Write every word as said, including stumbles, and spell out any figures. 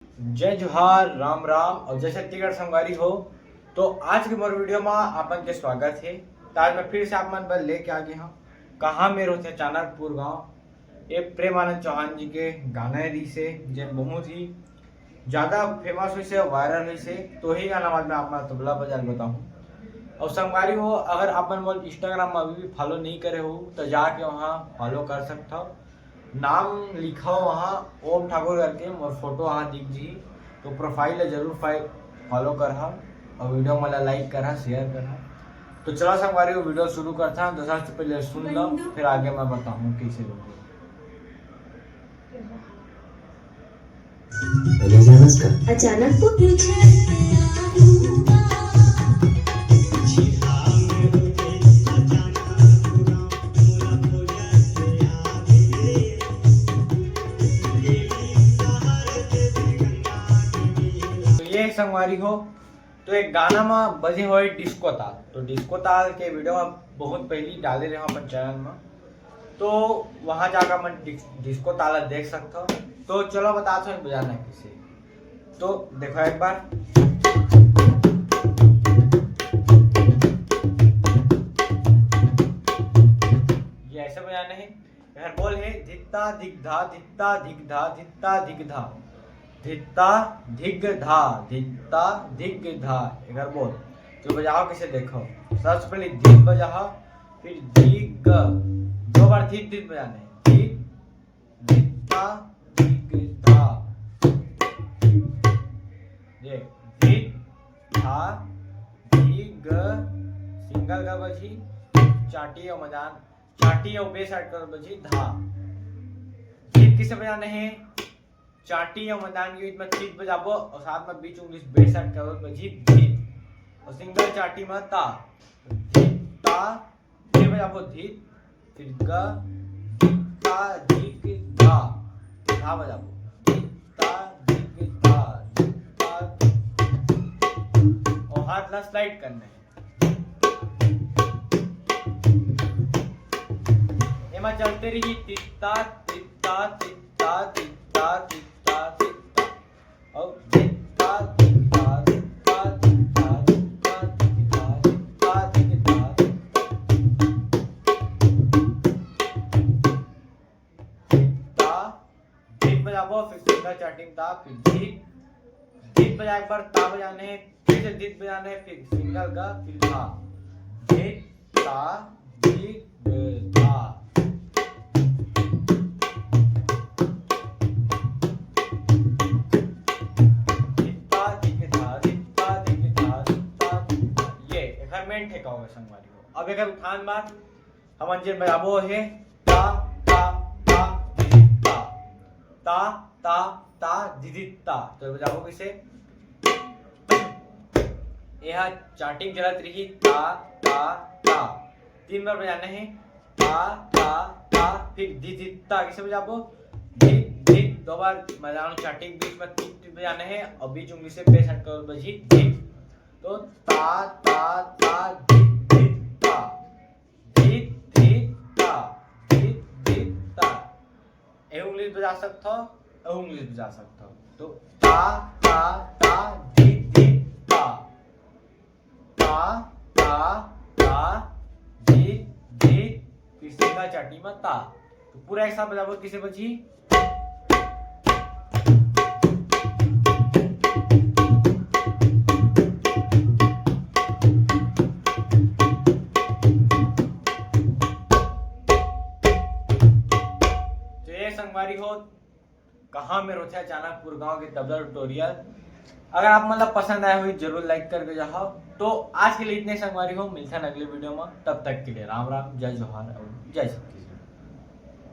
जय जोहार, राम राम और जय छत्तीसगढ़ संगवारी हो। तो आज के मोर वीडियो में आपन के स्वागत है। तो आज मैं फिर से आप मन बर लेके आ गए हूँ कहाँ में रोथे चाणकपुर गांव। ये प्रेमानंद चौहान जी के गाना है रीसे, जे बहुत ही ज्यादा फेमस हुई से, वायरल हुई से। तो ही गाना बाद में आप मन तबला बजाल बताऊँ। और संगवारी हो, अगर आप मन मोर इंस्टाग्राम में अभी भी फॉलो नहीं करे हो तो जाके वहाँ फॉलो कर सकता हो। नाम लिखा हो वहाँ ओम ठाकुर करके, मोर फोटो वहाँ दिख जी। तो प्रोफाइल ला जरूर फॉलो करहा और वीडियो मन ला लाइक करहा, शेयर करहा। तो चला संगवारी हो, वीडियो शुरू करथा। तो सबसे पहले सुन लो, फिर आगे मैं बताऊँ कैसे लोग। अचानक तो तो ये संगवारी हो, तो एक गाना में बजे हुए डिस्को ताल। तो डिस्को ताल के वीडियो में बहुत पहली डाले रहे अपन चैनल में, तो वहां जाकर अपन डिस-, डिस्को ताल देख सकते हो। तो चलो बताते हैं बजाना कैसे। तो देखो एक बार, ये ऐसे बजाना है। यार बोल है धित्ता धिग्धा, धित्ता धिग्धा, धित्ता धिग्धा, धित्ता धिग्धा, धित्ता धिग्धा। एक बार बोल, तो बजाओ कैसे देखो। सबसे पहले धित बजाओ, फिर धिग, दो बार धित धित बजाना है। धित, धित्ता धिग्धा। ये धित, धा, धिग, सिंगल गा बजी, चाटी और मदान, चाटी और बेस ऐड कर बजी धा। धित किसे बजाना है? चाटी और मदान के बीच में धित बजाबो और साथ में बीच उंगली से बेस ऐड कर बजी धित। और सिंगल चाटी में ता, धित, ता, ये बजाबो धित, फिर ग, ता, धिक, धा, धा बजाबो। धित, ता, धिक, धा, धित, ता, धिक। और हाथ ला स्लाइड करना है। एमा चलते रही तित्ता, तित्ता, तित्ता, तित्ता, तित्ता, तित्ता। और धित्ता, धित्ता, धित्ता, धित्ता, धित्ता, धित्ता, धित्ता, धित्ता। धित्ता, धित बजाबो, फिर सिंगल चाटी में ता, फिर धित, धित बजाए एक बार ता बजाने, फिर से धित बजाने, फिर सिंगल गा, फिर धा। धित, ता, धित, धा। धित्ता, धिक, धा, धित्ता, धिक, धा, धित्ता, धिक, धा। ये एकर मेन ठेका होगा संगवारी हो। अब एकर उठान बार हमन जे बजाबो हे ता, ता, ता, धिदित्ता। ता, ता, ता, धिदित्ता। तो बजाबो कैसे? एहा चाटिंग चलत रही, ता, ता, ता। तीन बार बजाना है, ता, ता, ता, फिर धिदित्ता। कैसे बजाबो? धित, धित, दो बार बजाना, चाटिंग बीच में तीन, तीन बजाना है और बीच उंगली से बेस ऐड कर बजी धित। तो ता, ता, ता, धित, धित, ता। धित, धित, ता। धित, धित, ता। ए उंगली बजा सकथव, ए उंगली बजा सकथव। तो ता, ता, ता, धित, धित, ता। ता, ता, ता, धित, धित, फिर सिंगल चाटी में ता। तो पूरा एक साथ बजाबो, किसे बजी? तो ये संगवारी हो, कहाँ में रोथे चाणकपुर गांव के तबला ट्यूटोरियल। अगर आप मन ला पसंद आया हो, जरूर लाइक करके जाओ। तो आज के लिए इतने संगवारी हो, मिलथन अगले वीडियो में। तब तक के लिए राम राम, जय जोहार और जय छत्तीसगढ़।